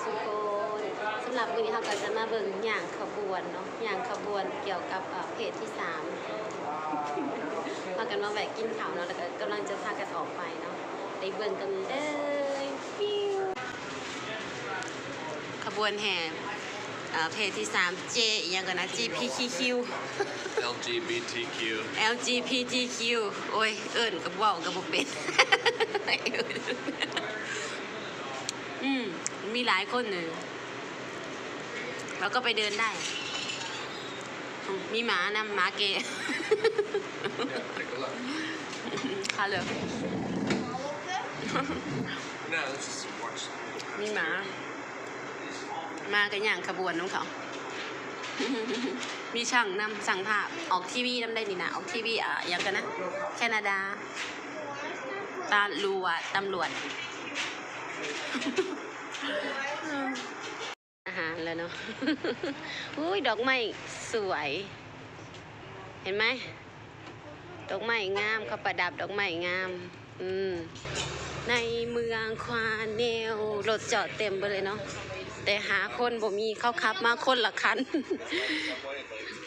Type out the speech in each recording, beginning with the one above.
ທຸກຄົນ ສຳລັບມື້ນີ້ເຮົາກໍຈະມາເບິ່ງຍ່າງຂະບວນເນາະ ຍ່າງຂະບວນກ່ຽວກັບ ເອີ ເພດທີສາມ ພາກັນມາແວະກິນເຂົ້າເນາະ ແລ້ວກໍກຳລັງຈະພາກັນອອກໄປເນາະ ໄປເບິ່ງກັນເລີຍ. ຂະບວນແຫ່ ເອີ ເພດທີສາມ ເຈ ອີ່ຫຍັງກ່ອນນະ ຈີພີທີຄິວ ແອລຈີບີທີຄິວ ແອລຈີບີທີຄິວ ໂອ້ຍ ເອີ້ນກັບເວົ້າກໍບໍ່ເປັນ ອືມ ມີຫຼາຍຄົນເລີຍ ແລ້ວກໍໄປເດີນໄດ້ ອືມ ມີໝານຳ ໝາແກ່ Hello ມີໝາ ໝາກໍຍ່າງຂະບວນນຳເຂົາ ມີຊ່າງນຳ ຊ່າງພາບ ອອກທີວີນຳໄດ້ນີ້ນະ ອອກທີວີ ອາ ຫຍັງກັນນະ ແຄນາດາ ຕຳຫຼວດ ຕຳຫຼວດ ອາຫານແລ້ວເນາະ ອຸ້ຍ ດອກໄມ້ສວຍ ເຫັນໄໝ? ດອກໄມ້ງາມ ເຂົາປະດັບດອກໄມ້ງາມ ອືມ ໃນເມືອງຄວາແນວ ລົດຈອດເຕັມເບິດເລີຍເນາະ ແຕ່ຫາຄົນບໍ່ມີ ເຂົາຂັບມາຄົນລະຄັນ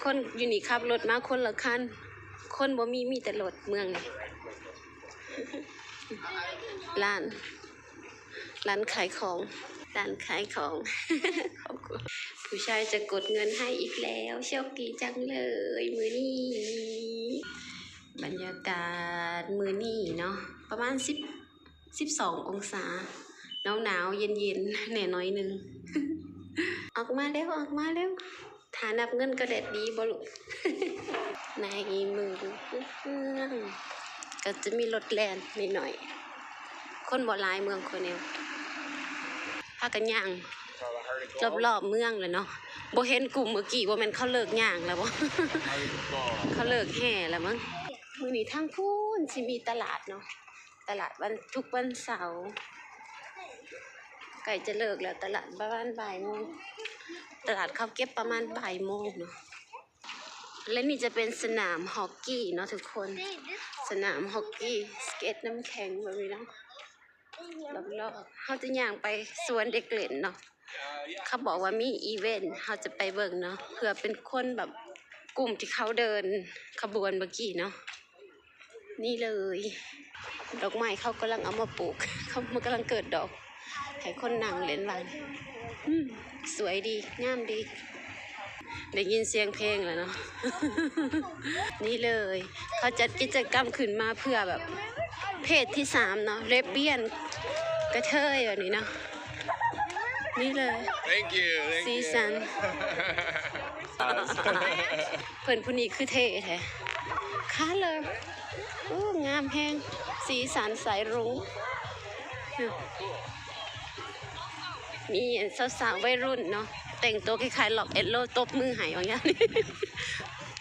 ຄົນຢູ່ນີ້ຂັບລົດມາຄົນລະຄັນ ຄົນບໍ່ມີ ມີແຕ່ລົດເມືອງນີ້ ຮ້ານ ຮ້ານຂາຍຂອງ ຮ້ານຂາຍຂອງ ຂອບຄຸນ ຜູ້ຊາຍຈະກົດເງິນໃຫ້ອີກແລ້ວ ໂຊກດີຈັງເລີຍມື້ນີ້. ບັນຍາກາດມື້ນີ້ເນາະ ປະມານສິບ ສິບສອງອົງສາ ໜາວໆ ເຢັນໆ ແດ່ໜ້ອຍໜຶ່ງ ອອກມາແລ້ວ ອອກມາແລ້ວ. ຖ້ານັບເງິນກໍແດດດີບໍ່ລູກ? ໃນເມືອງ ກໍຈະມີລົດແລ່ນໜ້ອຍໆ ຄົນບໍ່ຫຼາຍເມືອງຂ້ອຍແນວ ພາກັນຍ່າງລອບໆເມືອງແຫຼະເນາະ ບໍ່ເຫັນກຸ່ມມື້ກີ້ ບໍ່ແມ່ນເຂົາເລີກຍ່າງແລ້ວບໍ່? ເຂົາເລີກແຫ່ແລ້ວມັງ. ມື້ນີ້ທາງພຸ້ນຊິມີຕະຫຼາດເນາະ ຕະຫຼາດວັນ ທຸກວັນເສົາ ໃກ້ຈະເລີກແລ້ວ ຕະຫຼາດປະມານບ່າຍໂມງ ຕະຫຼາດເຂົາເກັບປະມານບ່າຍໂມງເນາະ ແລະນີ້ຈະເປັນສະໜາມຮອກກີ້ເນາະທຸກຄົນ ສະໜາມຮອກກີ້ ສະເກັດນ້ຳແຂງແບບນີ້ເນາະ ລອບໆ ເຮົາຈະຍ່າງໄປສວນເດັກເຫຼັ້ນເນາະ ເຂົາບອກວ່າມີອີເວັນ ເຮົາຈະໄປເບິ່ງເນາະ ເພື່ອເປັນຄົນແບບກຸ່ມທີ່ເຂົາເດີນຂະບວນເມື່ອກີ້ເນາະ. ນີ້ເລີຍ ດອກໄມ້ເຂົາກຳລັງເອົາມາປູກ ເຂົາ ມັນກຳລັງເກີດດອກ ໃຫ້ຄົນນັ່ງເຫຼັ້ນວ່າ ອືມ ສວຍດີ ງາມດີ ໄດ້ຍິນສຽງເພງແລ້ວເນາະ. ນີ້ເລີຍ ເຂົາຈັດກິດຈະກຳຂຶ້ນມາເພື່ອແບບເພດທີສາມເນາະ ເລສເບຍນ ກະເທີຍແບບນີ້ເນາະ. ນີ້ເລີຍ Thank you, thank you. ສີສັນ ເພິ່ນຜູ້ນີ້ຄືເທ່ແທ້ color ໂອ້ ງາມແຮງ ສີສັນສາຍລຸງ. ມີອັນສາວໆໄວລຸ້ນເນາະ ແຕ່ງໂຕຄ້າຍໆ Rock and Roll ຕົບມືໃຫ້ວ່າຊັ້ນ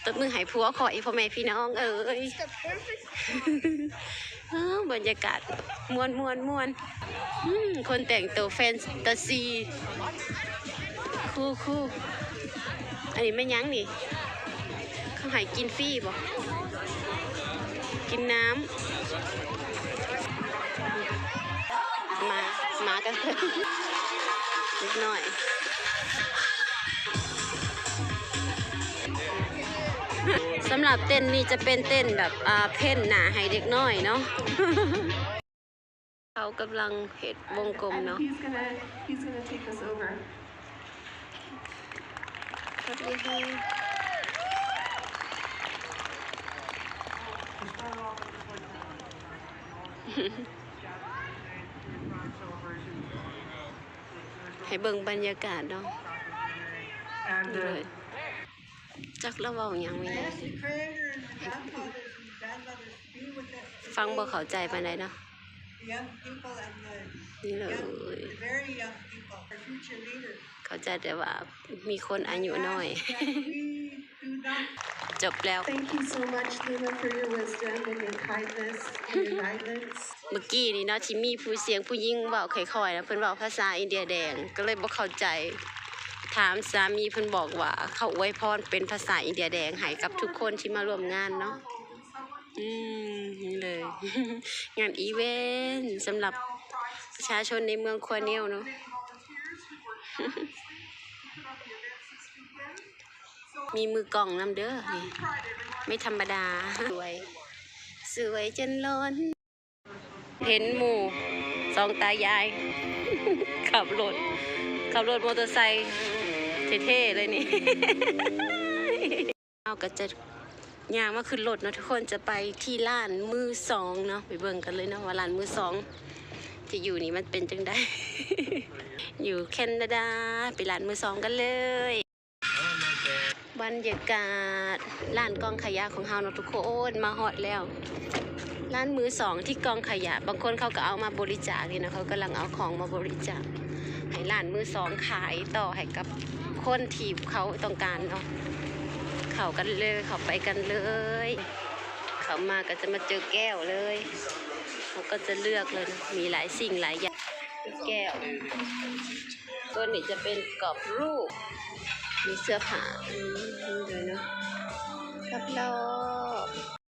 ຕົບມືໃຫ້ຜົວຂ້ອຍ ພໍ່ແມ່ພີ່ນ້ອງເອີຍ. ເອີ ບັນຍາກາດມ່ວນໆໆ ອືມ ຄົນແຕ່ງໂຕແຟນຕາຊີ ຄູໆ. ອັນນີ້ແມ່ນຫຍັງນີ້? ເຂົາໃຫ້ກິນຟຣີບໍ່? ກິນນ້ຳ ມາ ມາກັນເລີຍ ເດັກນ້ອຍ. ສຳລັບເຕັ້ນນີ້ຈະເປັນເຕັ້ນແບບ ອ່າ ເພັນໜ້າໃຫ້ເດັກນ້ອຍເນາະ. ເຂົາກຳລັງເຮັດວົງກົມເນາະ. And he's gonna, he's gonna take us over. ໃຫ້ເບິ່ງບັນຍາກາດເນາະ. And, uh, ເລີຍ ຈັກລາວເວົ້າຫຍັງແມ່ນຫຍັງ Master Creator and the godfathers and grandmothers be with us today. ຟັງບໍ່ເຂົ້າໃຈປານໃດເນາະ. The young people and the ນີ້ເລີຍ young, the very young people, our future leaders. ເຂົ້າໃຈແຕ່ວ່າມີຄົນອາຍຸນ້ອຍ. I ask that we do not ຈົບແລ້ວ. Thank you so much, Luna, for your wisdom and your kindness and your guidance. ເມື່ອກີ້ນີ້ເນາະ ທີ່ມີຜູ້ ສຽງຜູ້ຍິງເວົ້າຄ່ອຍໆນະ ເພິ່ນເວົ້າພາສາອິນເດຍແດງ ກໍເລີຍບໍ່ເຂົ້າໃຈ. ຖາມສາມີ ເພິ່ນບອກວ່າເຂົາອວຍພອນເປັນພາສາອິນເດຍແດງໃຫ້ກັບທຸກຄົນທີ່ມາຮ່ວມງານເນາະ. ອືມ ນີ້ເລີຍ ງານອີເວັນສຳລັບປະຊາຊົນໃນເມືອງຄວາເນວເນາະ. ມີມືກ້ອງນຳເດີ ນີ້ ໄມ່ທຳມະດາ ສວຍ ສວຍຈົນລົ້ນ ເຫັນໝູ່ສອງຕາຍາຍ ຂັບລົດ ຂັບລົດມໍເຕີໄຊເທ່ໆເລີຍນີ້. ເຮົາກໍຈະຍ່າງມາຂຶ້ນລົດເນາະທຸກຄົນ ຈະໄປທີ່ຮ້ານມືສອງເນາະ ໄປເບິ່ງກັນເລີຍເນາະວ່າຮ້ານມືສອງທີ່ຢູ່ນີ້ມັນເປັນຈັ່ງໃດ ຢູ່ແຄນາດາ ໄປຮ້ານມືສອງກັນເລີຍ. ບັນຍາກາດຮ້ານກອງຂະຫຍະຂອງເຮົາເນາະທຸກຄົນ ມາຮອດແລ້ວ ຮ້ານມືສອງທີ່ກອງຂະຫຍະ ບາງຄົນເຂົາກໍເອົາມາບໍລິຈາກນີ້ນະ ເຂົາກຳລັງເອົາຂອງມາບໍລິຈາກໃຫ້ຮ້ານມືສອງຂາຍຕໍ່ໃຫ້ກັບ ຄົນທີ່ເຂົາຕ້ອງການເນາະ ເຂົ້າກັນເລີຍ ເຂົ້າໄປກັນເລີຍ ເຂົ້າມາກໍຈະມາເຈີແກ້ວເລີຍ ເຮົາກໍຈະເລືອກເລີຍເນາະ ມີຫຼາຍສິ່ງຫຼາຍຢ່າງ ແກ້ວ ໂຕນີ້ຈະເປັນກອບຮູບ ມີເສື້ອຜ້າ ອືມ ເດີເນາະ ກັບເຫຼົ້າ